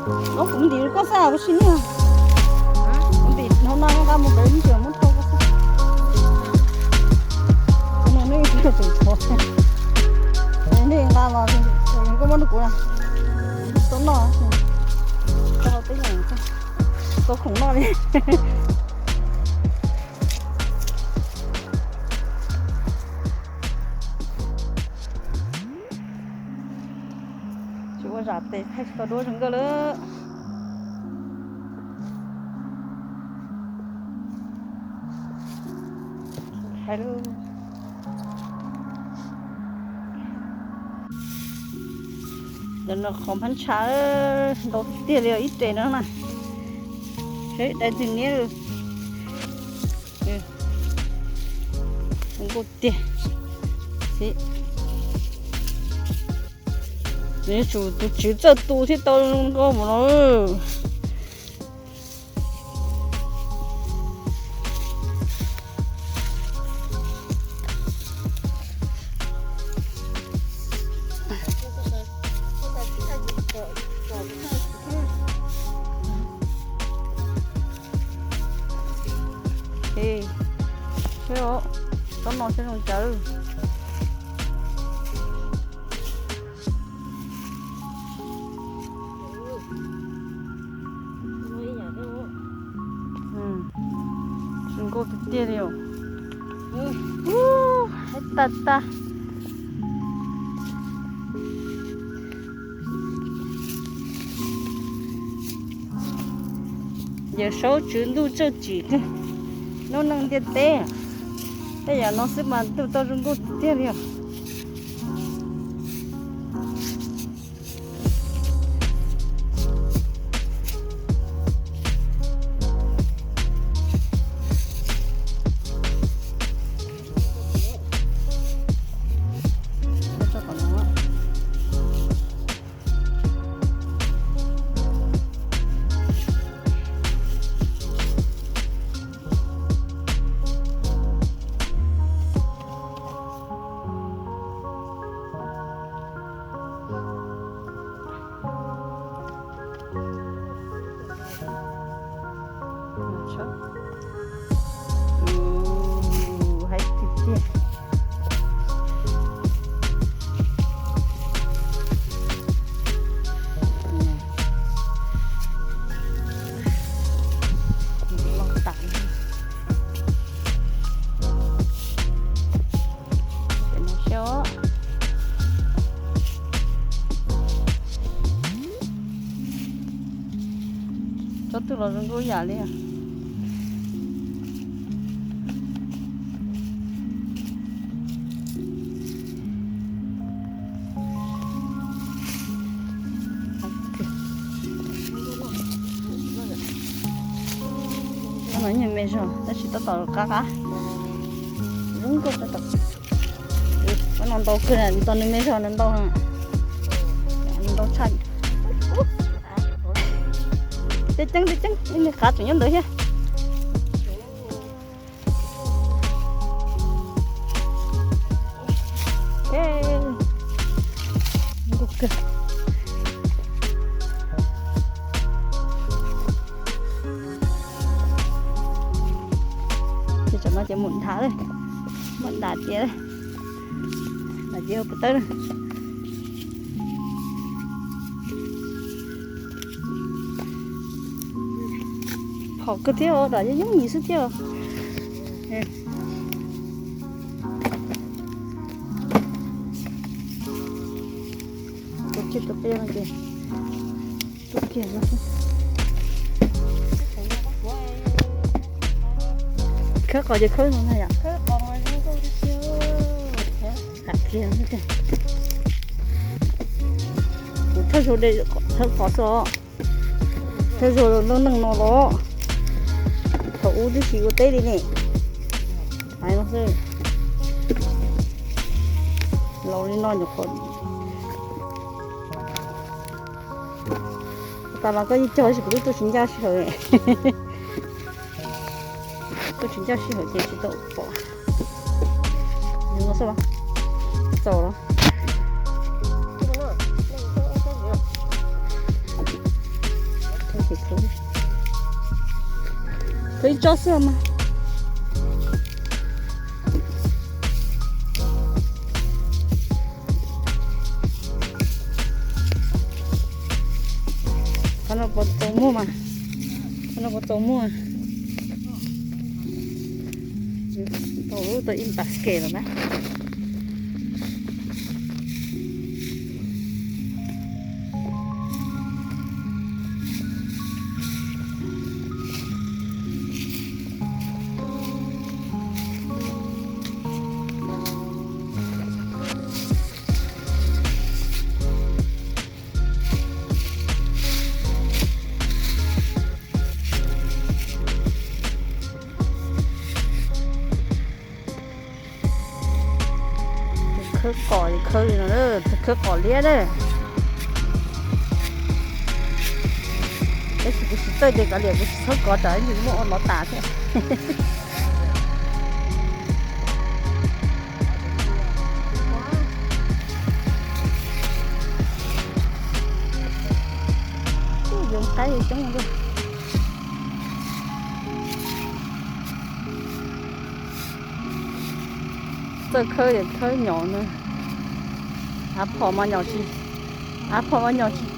Kuv ntim koj xwb, kuv tsis niaj. Kuv ntim hauv no nqa mus pem ib tug muab rau koj xwb. Kuv no nej tseem tshuav. Nej nqa los koj muab rau kuv na. Tau noj, tau teb, tau khoom noj li. Tsis ua zam tes thaij tsis tau duab zoo nkauj lawm. Hais lawm. Cov no qhov phab ntsha ntau tiag li os, ib re no na. Seb dai twg niab. Zoo nkauj tiag. Nws yuav tsum tus tswv txawj tu thiaj tau zoo nkauj mus no. Ej, seb os, tsob no seb zoo cas. Zoo nkauj tiag tiag li os. Ub, haib tag tag. Yawm saub tswv ntuj txawj tsim kawg, noob neej ntiaj teb, tej yam no xwb mas ntuj tau zoo nkauj tiag tiag li os. Haib tiag tiag. Loj tas. Tsob twg los zoo nkauj yam li. Tsob no nyuag me zog tab sis tab tom qab qab. Zoo nkauj tab tom. Tsob no ntau kawg, tau nws me zog nws ntau, nws ntau tshaj. Tib ceeb tib ceeb, ib niag qav tseem nyob ntawd thiab. Nkauj kawg. Ces tsam no ces mus nrhav lawm, muab nram tias, nram tias puas tawb. Phom kawg thiab os, dam yeej yooj yim xwb thiab os. Tus tsis tus pem no ces rub kiag no xwb. Khawb qos ces khawb no na yom. Qab kiag xwb tiag. Kuv thawj zaug de khawb qos xwb os. Thawj zaug lub neej no los, thaum ub twb tsis ua teb li ne. Hais no xwb. Laus li no nyuam qhuav tas los koj yeej cog tab sis kuv twb tuaj tsis ncaj sij hawm. Tuaj tsis ncaj sij hawm ces tsis tau pom. Txaus los. Txaus los. Ces khawb, khawb ib tsob xwb mas. Qhov no puas txaus muag mas, qhov no puas txaus muag. Tau lub tau ib npas kev lawm na. Khawb qos, khawb li no, khawb qos liab na. Tab sis kuv tsis txawj ces kav liam, kuv tsis txhob kov tsam ib ntsis muab ua lov tas thiab. Yoov qaib coob li. Txawj khawb es khawb nyom na. Av phom mas nyom tsis, av phom mas nyom tsis.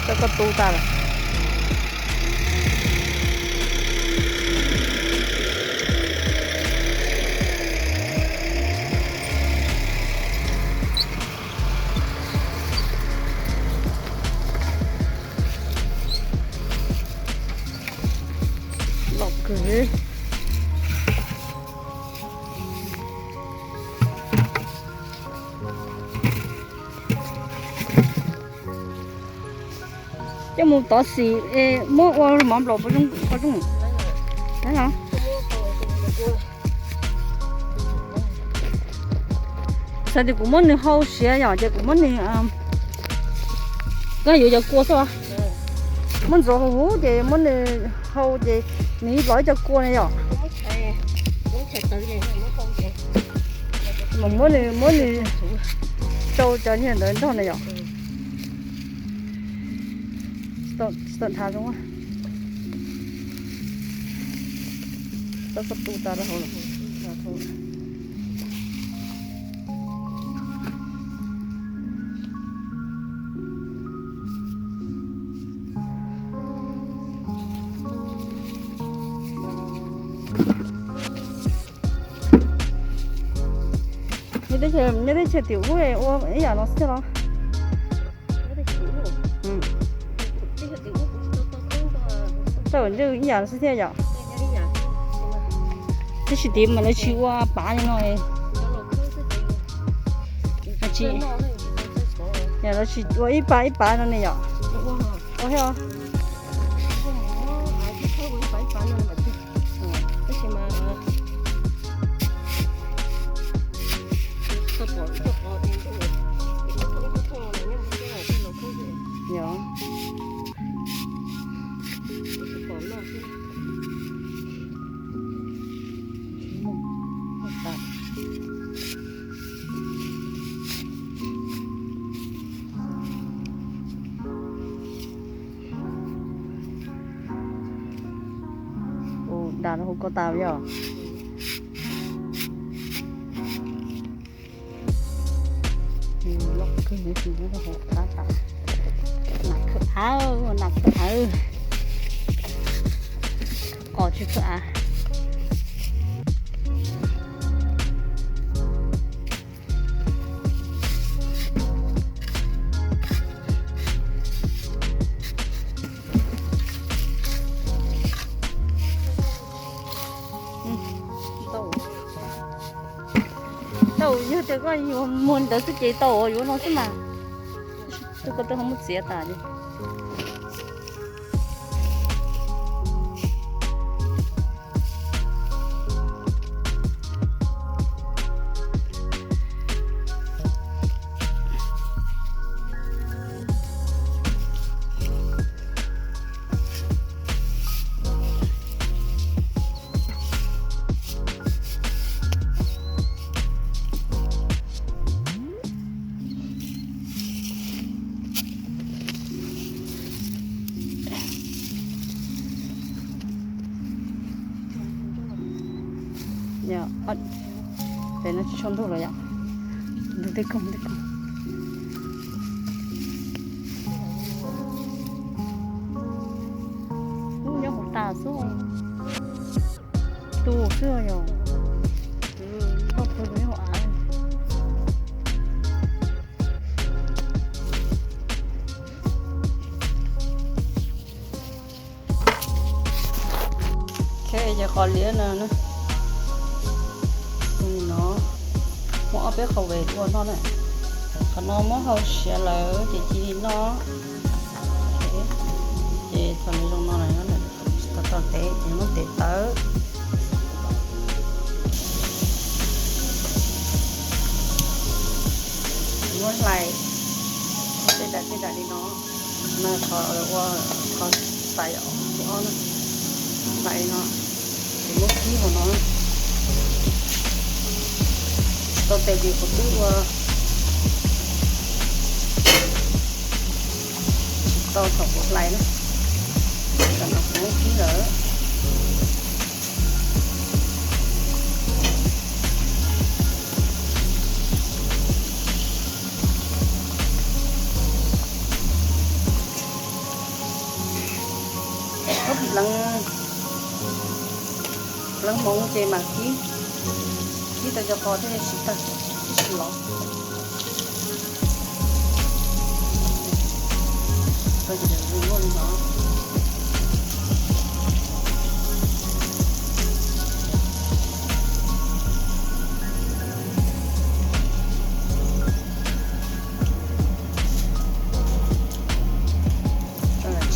Txawj koj tu tas lawm. Loj kawg. Coj mus tov xim es muab ua mov nplaum puas zoo? Xav tias kuv muab nws hau siav yom, ces kuv muab nws, koj yuav cov kua xwb. Muab ntxuav huv huv ces muab nws hau ces nws los ib co kua na yom. Mas muab nws, muab nws rau cov niag ntawd nrog na yom. Tsis tau, tsis tau dhau zoo. Tau koj tu tas rau hauv lawm. Nyob teb chaws tim ub ua ib yam no xwb thiab los? Tau ntswj ib yam no xwb thiab yom? Tab sis tim mas lawv tsis ua pav li no. Lawv tsis ua ib pav ib pav no ne yom? Ua thiab. Ua dag rau hauv ko tas yom? Loj kawg, nyob rau hauv qab tas. Nas khawb av, nas khawb av. Qos tsis khawb av. Tau, yog tias koj yuav muag ntawd xwb ces tau, yuav no xwb mas. Tus ko tau ho muab txiav tas li. Yog, pem no tsis tshua ntuj los yom. Ntuj tib koog tib koog. Ub, nyob hauv tas xwb. Tu xwb yog. Koj pw nyob hauv av. Ces qos liab no, no muaj ob peb qhov ves ua noj na. Qhov no muab hau siav lawm ces cia li noj. Ces txhos li zoo no, tau tau tev ces muab tev tawv. Muab hlais tej dam tej dam li no. No qhov ua, qhov xais ob na, hlais no, ces muab kib hauv no. Tau tes ces kuv twb ua tau thaum kuv hlais na. Tam no kuv muab kib lawm. Pleev hmoov ces mam kib, kib tau cov qos thiaj siv tag, thiaj siv lov.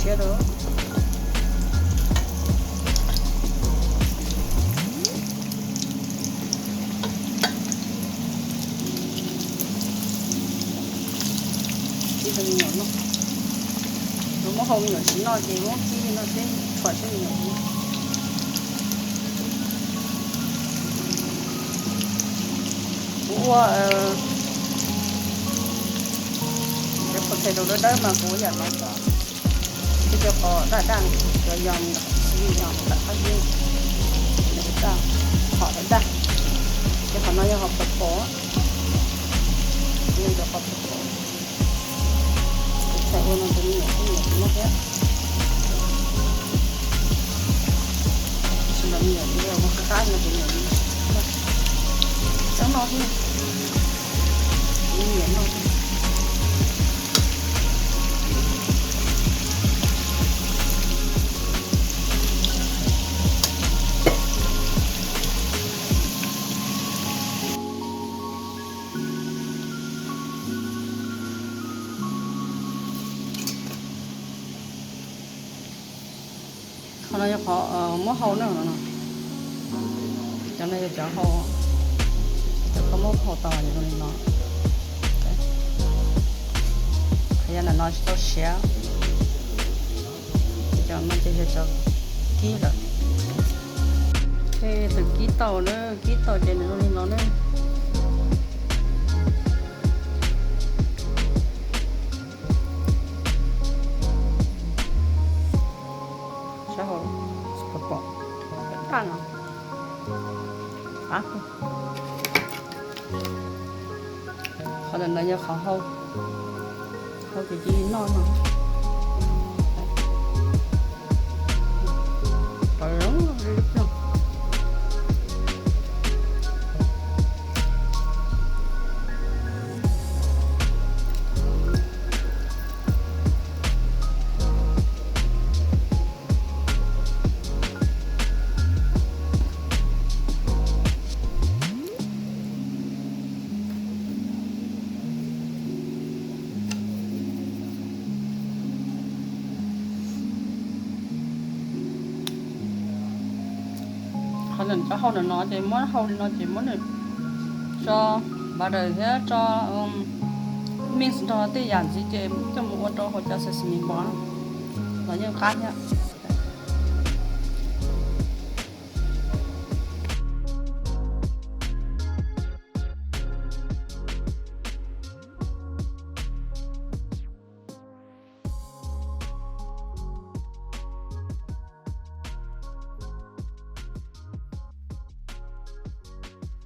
Tshiab rau. Kib rau me nyuam noj. Muab hau me nyuam tsis noj ces muab kib li no seb tshuam seb me nyuam. Kuv ua cov potato dawb dawb mas kuv ua yam no xwb. Ces cov qos daj daj, cov yog ntawm qab zib, qhov daj daj. Ces qhov no yog qhov purple, yog cov qos purple. Kuv txhais ua no rau me nyuam, me nyuam tsis mob thiab. Tab sis mas me nyuam ua qab qab no ces me nyuam txhob noj thiab. Me nyuam noj. Qhov no yog qhov muab hau na no. Cov no yog cov hau, cov koj muab hau tau yog zoo li no. Qhov yog ntawm no tsis tau siav. Cov no ces yog cov kib lawm. Ces thaum kib tau na, kib tau ces nws zoo li no na. Sab hauv pom pom daj no. Qab, qhov ntawm no yog qhov hau, hau ces cia li noj no. Qhov zoo li lub ploog. Qhov ntawm cov hau ntawm no ces muab hau li no ces muab nws tso butter thiab tso mix nrog tej yam ntxiv ces coj mus ua rau hauv cov sesame balls los yeej qab thiab.